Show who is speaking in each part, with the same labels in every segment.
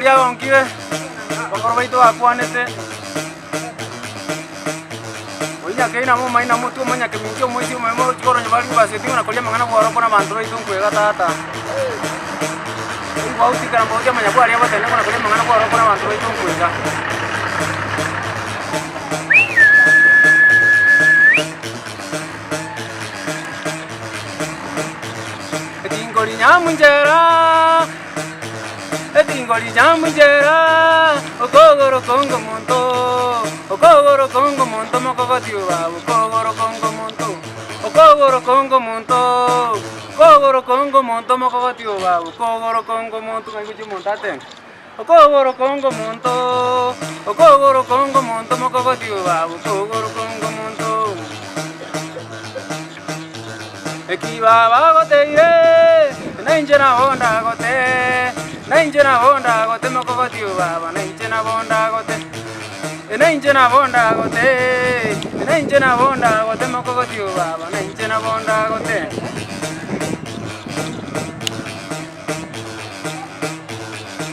Speaker 1: riagonkire, abakoro baito bakwanete, oyio nyakeina momaini na motwe omonyakemincha omoisia omoyemo oroche korwa nyomba aria obaseti ng'a nakoria amang'ana bwarokwa na abanto baito nkwega tata. Oyio gwagotikana mbogokia amanyabwari aria agoteba ng'a nakoria amang'ana bwarokwa na abanto baito nkwega. Etingori nyamunchera, etingori nyamunchera, okogoro kongo monto, okogoro kongo monto mokogoti obaba, okogoro kongo monto, okogoro kongo monto, okogoro kongo monto mokogoti obaba, okogoro kongo monto, ng'ai gochia omonto atenge, okogoro kongo monto, okogoro kongo monto mokogoti obaba, okogoro kongo monto. Eki baba agoteire, nainche nabo ndagote, nainche nabo ndagote mokogoti o baba, nainche nabo ndagote, nainche nabo ndagote, nainche nabo ndagote mokogoti o baba, nainche nabo ndagote.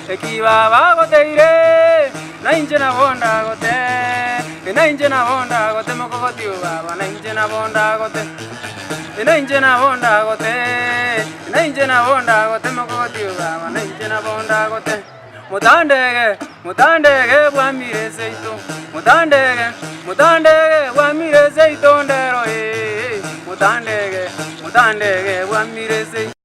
Speaker 1: Eki baba agoteire, nainche nabo ndagote, nainche nabo ndagote mokogoti o baba, nainche nabo ndagote, nainche nabo ndagote, nainche nabo ndagote mokogoti o baba, nainche nabo ndagote. Motandege, motandege bwamire seito, motandege, motandege bwamire seito ndero eh, motandege, motandege bwamire seito.